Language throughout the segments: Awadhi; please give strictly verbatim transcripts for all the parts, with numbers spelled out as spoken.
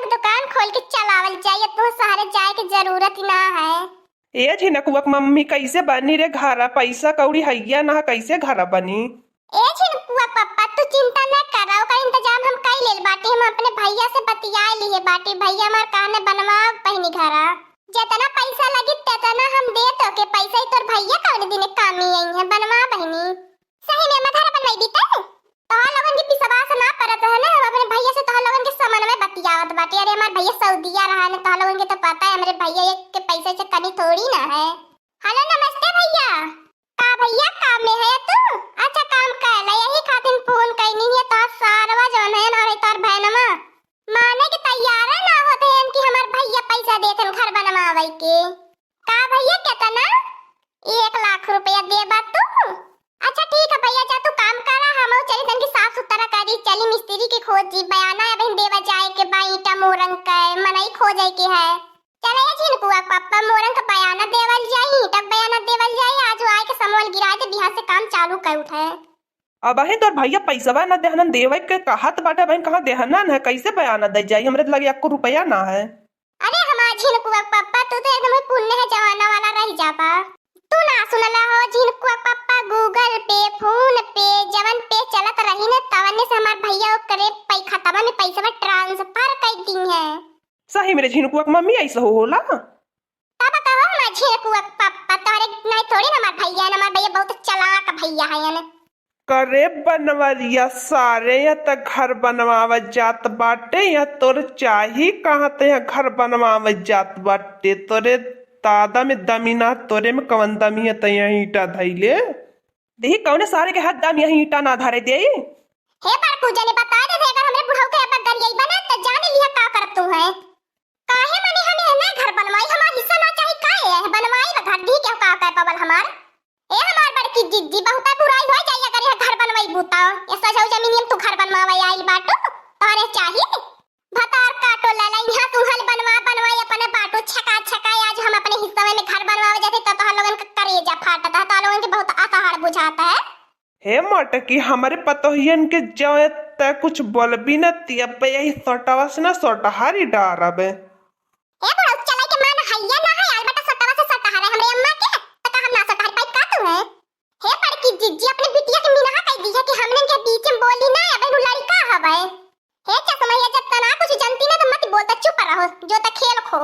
दुकान खोल के चलावल जाई, अब तुह सहरे जाए के जरूरत ही ना है। ए झिनकुआ के मम्मी, कैसे बनी रे घरा? पैसा कौड़ी हैया ना, कैसे घरा बनी? ए झिनकुआ पप्पा, तू चिंता न करा, ओकर इंतजाम हम कई लेल बाटी। हम अपने भैया से बतिया लिए बाटी, भैया हमार कहने बनवा बहिनी घरा। जितना पैसा लगी तेतना हम दे तो के पैसा ही तोर भैया कौन दिन कामी आई है, बनवा बहिनी। सही में मधारा बनवाई दी ते? तोहर लोगन के पिसवा से ना परत है ना, हम अपने भैया से तोहर लोगन के समन्वय बतियावत बाटे। अरे हमार भैया सऊदिया रहा ने, तोहर लोगन के तो पता है हमरे भैया एक के पैसे से कमी थोड़ी ना है। हेलो नमस्ते भैया। का भैया काम में है तू? अच्छा काम कर ले, यही खातिर फोन कैनी है। तोहर सारवा जौन है ना, अरे तोहर बहनवा माने के तैयार है ना होते हैं कि हमार भैया पैसा देते हैं घर बनवावे के। का भैया कितना? एक लाख रुपया देबा तू? अच्छा ठीक है भैया, जा तू काम करा, हम चली तनकी साफ सुथरा करी, चली मिस्त्री के खोजी, बयाना अबहिन देवा जाए के बा, ईंटा मोरंग के मनई खोजे के है। चले ये झिनकुआ पप्पा, मोरंग के बयाना देवल जाई, ईंटा के बयाना देवल जाई, आज आए के समवल गिरा दे, बिहान से काम चालू कर उठे। अबहिन तोर भैया पैसवा न देहनन, देवे के कहत बाटे, अबहिन कहाँ देहनन है, कैसे बयाना दे जाई, हमरे लगे एको रुपया ना है। अरे हमार झिनकुआ पप्पा, तू तो एकदम पुण्य है जमाना वाला रह जाबा। तू ना सुनला हो झिनकुआ पप्पा, Google Pay, PhonePe, जवन पे चलत रही ने तवने से हमार भैया ओकरे पै खतवा में पैसवा transfer कर दी है। सही में रे झिनकुआ के मम्मी ऐसा हो होला? तब कहो हमार झिनकुआ पप्पा, तोहरे नहीं थोड़ी ना हमार भैया, हमार भैया बहुत चालाक भैया है। करे बनवरिया सारे, या त घर बनवावे जात बाटे, या तोर चाही कहाँ त या घर बनवावे जात बाटे। तोरे दादा में दमी ना, तोरे में कवन दमी है त या ईंटा धैले। देही कौने सारे के हाथ दम यही ईंटा ना धरे देई। हे बड़कू जने बता दे, अगर हमरे बुढ़ऊ के अब गरियाई बने त जान लिया का करब तू है। काहे माने हम एहने घर बनवाई, हमार हिस्सा ना चाही का? ए बनवाई बा घर दी के का कर पवल हमार। ए हमार बड़की जिज्जी, बहुत बुराई हो जाई अगर यह घर बनवाई बूता। ये सजऊ जमीनियम तू घर बनवावे आइल बाटू, तोहरे चाही? भतार काटो लाला, यहाँ तू हल बनवा बनवाई अपने बाटू छका छका। आज हम अपने हिस्सा में घर बनवावे जाते तो तोहर लोगन का करेजा फाटता है, तोहर लोगन के बहुत असहाय बुझाता है। हे मटकी, हमरे पतोहियन के जौ तै कुछ बोलबी न, ती अब यही सोटवा से न सोटहारी डारब। ए बुढ़ऊ, चले के मन हैया ना है, आल बेटा सोटवा से सोटहारे हमरे अम्मा के, त का हम ना सोटहारी पाई का तू है? हे बड़की जिज्जी, अपने बिटिया के मिनहा कह दी है कि हमने के बीच में बोली ना, अब नु लड़का हवे। हे चश्मैया, जब तना कुछ जानती ना तो मत बोल, त चुप रहो, जो त खेल खो।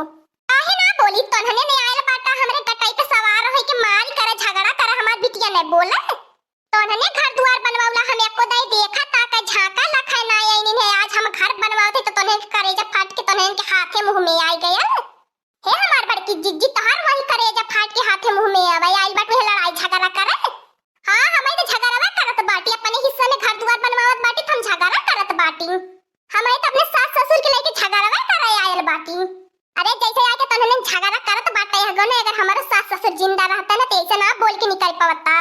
काहे ना बोली, तोन्हने ने आयल बाटा हमरे गटई पे सवार होई के मार करे, झगड़ा करे, हमार बिटिया ने बोले। तोन्हने घर दुआर बनवला, हम एको दाई देखा ता के झांका लखा ना आईनी है। आज हम घर बनवावत है तो तोन्हन के करेजा फाट के तोन्हन के हाथे मुंह में आई गया। हे हमार बड़की जिज्जी, तोहार वही करेजा फाट के हाथे मुंह में आवे, आइल बाटू है लड़ाई झगड़ा करे। हाँ, हमें तो झगड़वा करत बाटी, अपने हिस्सा में घर दुआर बनवावत बाटी, तो हम झगड़ा करत बाटी। हमें तो अपने सास ससुर के लेके झगड़वा करे आयल बाटी। अरे जैसे आके तोन्हन झगड़ा करत बाटे है गने, अगर हमारे सास ससुर जिंदा रहता ना तो ऐसे ना बोल के निकल पावता।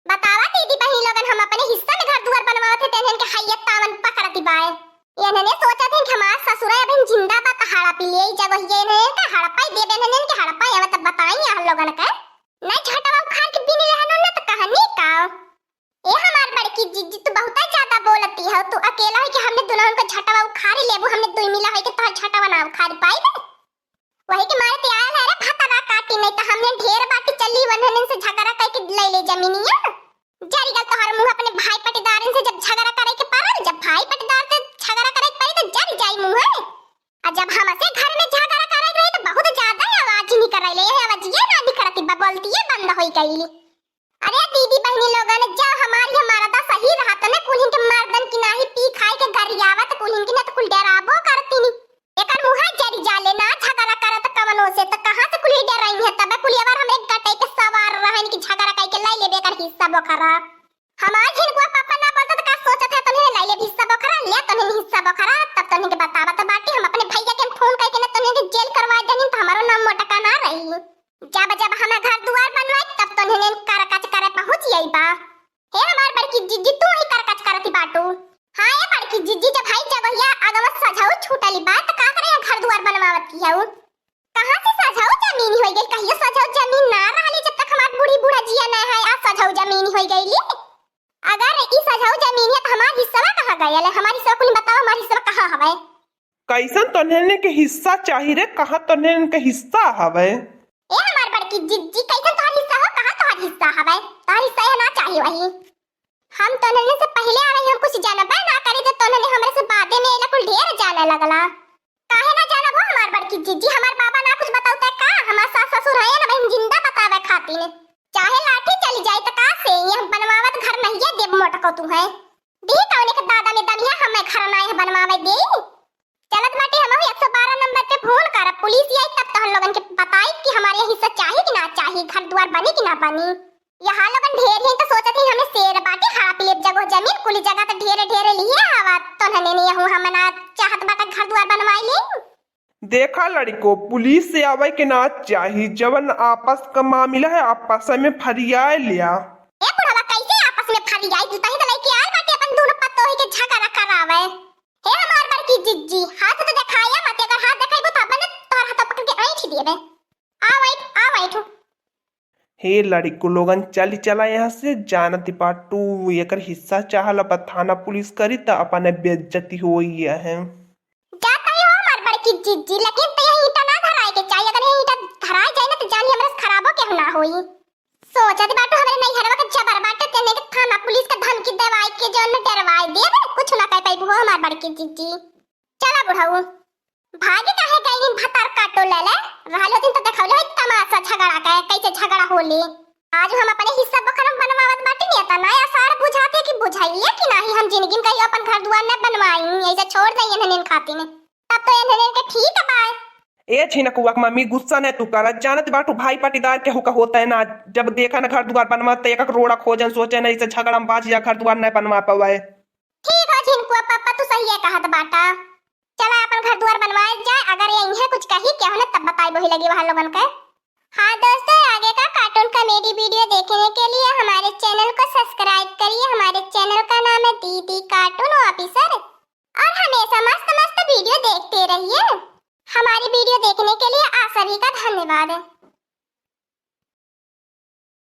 बतावा दीदी बहिनी लोगन, हम अपने हिस्सा में घर दुआर बनवावत है, तेनहन के हैयत तावन पकड़ती बाए। एनहने सोचत हैं कि हमार ससुरा अभी जिंदा बा, त हड़प ले जगह ये नहीं का हड़पाई देबे, एनहन के हड़पाई आवे तब बताई यहाँ लोगन के। नहीं झटवा उखाड़ के बिन रहनो न त कहनी का। ए हमार बड़की जिज्जी, तू बहुत ज्यादा बोलती हो, तू अकेला है कि हमने दोनों को झटवा उखाड़ लेबू, हमने दुई मिला है कि तोहर झटवा ना उखाड़ पाई। वही के मारे ते आयल है रे भतरा काटी, नहीं तो हमने ढेर बाटी चली वनहन से झगड़ा करके ले ले जमीनिया। जरी गल तोहर मुंह अपने भाई पटीदारन से जब झगड़ा करे के पड़ल, जब भाई पटीदार से झगड़ा करे के पड़ी तो जरी जाई मुंह है। और जब हमसे घर में झगड़ा करे के रही तो बहुत ज्यादा आवाज निकल रही है, आवाज ये ना निकलती बा, बोलती ये बंद हो गई। अरे दीदी बहनी लोगन, जब हमारी हमारा दा सही रहा त न कुल्हिन के मर्दन की नाही पी खाए के गरियावत कुल्हिन की न त कुल डराबो करती नी। एकर मुंह जरी जाले ना झगड़ा करत कवनो से त कहाँ से कुल्ही डराई है, तबे कुलियावर हमरे गटई पे सवार रहन की झगड़ा कई के लाई लेबे एकर हिस्सा बोखरा। हमार झिनकुआ पापा ना बोलता त का सोचत है तन्हे लाई लेबे हिस्सा बोखरा, ले तन्हे हिस्सा बोखरा, तब तन्हे के बतावत बाटी हम अपने भैया के फोन करके ना तन्हे के जेल करवा देनी त हमारो नाम मोटका ना रही। जब जब हमें घर दुआर बनवाई, तब तो इन्हें करकच करे पहुंच जाई बा। हे हमार बड़की जिज्जी, तू ही करकच करती बाटू। हाँ, ए बड़की जिज्जी, जब भाई जगहिया अगवा सझाऊ छूटली बा, त का करे घर दुआर बनवावत की हऊ? कहाँ से सझाऊ जमीन हो गई? कहियो सझाऊ जमीन ना रहली, जब तक हमार बूढ़ी बूढ़ा जिया ना है, आ सझाऊ जमीन हो गईली। अगर ई सझाऊ जमीन है, त हमार हिस्सा कहाँ गयल है? हमार हिस्सा कुल बताओ, हमार हिस्सा कहाँ हवे? कैसन तोहने के हिस्सा चाही रे? कहाँ तोहने के हिस्सा हवे? ए हमार बड़की जिज्जी, कैसन तोहार हिस्सा हो? कहाँ तोहार हिस्सा हवे? तोहार हिस्सा यह ना चाही वही। हम तोहने से पहिले आवे, हम कुछ जानबे ना करी, तो तोहने हमरे से बादे में एला कुल ढेर जाने लगला। काहे ना जानब हो हमार बड़की जिज्जी? हमार बाबा ना कुछ बताऊ तै का? हमार सास ससुर है ना बहन जिंदा बतावे खातिर। चाहे लाठी चली जाई त का से, यह बनवावत घर नहीं है देव मोटको तू है। दी कौने के दादा में दमिया हमें घर ना यह बनवावे दे। चलत बाटे हम एक सौ बारह नंबर पे फोन करब, पुलिस आई तब तोहन लोगन के बताई कि हमारे यहाँ हिस्सा चाही कि ना चाही, घर दुआर बनी कि ना बनी। यहाँ लोगन ढेर ही तो सोचत ही हमें शेर बाटे, हाफ लेब जगह जमीन, कुली जगह तो ढेरे ढेरे लिए हवा, तो नने ने यहू हम ना चाहत बाटे घर दुआर बनवाई ले। देखा लड़को, पुलिस से आवे के ना चाही, जवन आपस का मामला है आपस में फरियाए लिया। ए बुढ़वा, कैसे आपस में फरियाई? तू तही तो लइके आल बाटे अपन दोनों पतोही के झगड़ा करावे। हे हमार बड़की जिज्जी, हाथ तो देखाया मत, अगर हाथ देखाइबो तो अपन तोहर हाथ पकड़ के ऐंठ देबे। आ बैठ, आ बैठ। हे लड़िको लोगन, चली चला यहाँ से, जानत बाटू एकर हिस्सा चाहला पर थाना पुलिस करी त अपन बेइज्जती होई है। जात ही हो हमार बड़की जिज्जी, लेकिन त यही ईंटा ना धराए के चाहिए, अगर यही ईंटा धराए जाए ना तो जानी हमरा से खराबो केहू ना होई। सोचत बाटू हमरे नैहरवा के जबर बाटे, तेने के थाना पुलिस के धमकी देवाई के जौन में डरवाई देबे, कुछ ना कह पाइबू हो हमार बड़की जिज्जी। चला बुढ़ऊ, भागी काहे गई भतार काटो ले ले, रहल होतिन तो देखौले होई तमाशा झगड़ा के, कैसे झगड़ा होली। आज हम अपने हिस्सा बखरम बनवावत बाटी नहीं, त नया सार बुझाते कि बुझाइए कि नाही, हम जिंदगी में कहीं अपन घर दुआर न बनवाई, ऐसे छोड़ दे इन्हन खातिर। तब तो इन्हन के ठीक बा। ए छिनकुआ के मम्मी, गुस्सा न तू कर, जानत बाटू भाई पटीदार केहू का होता है ना, जब देखा ना घर दुआर बनवा तो एक एक रोड़ा खोजन, सोचे ना इसे झगड़ा में बाज जा, घर दुआर न बनवा पावे। ठीक है झिनकुआ पापा, तू सही है कहत बाटा। चला अपन घर दुआर बनवाए जाए, अगर ये इन्हें कुछ कही केहू ना तब बताई वही लगी वहाँ लोगन के। हाँ दोस्तों, आगे का कार्टून कॉमेडी वीडियो देखने के लिए हमारे चैनल को सब्सक्राइब करिए। हमारे चैनल का नाम है दीदी कार्टून ऑफिसर और हमेशा मस्त मस्त वीडियो देखते रहिए। हमारी वीडियो देखने के लिए आप सभी का धन्यवाद।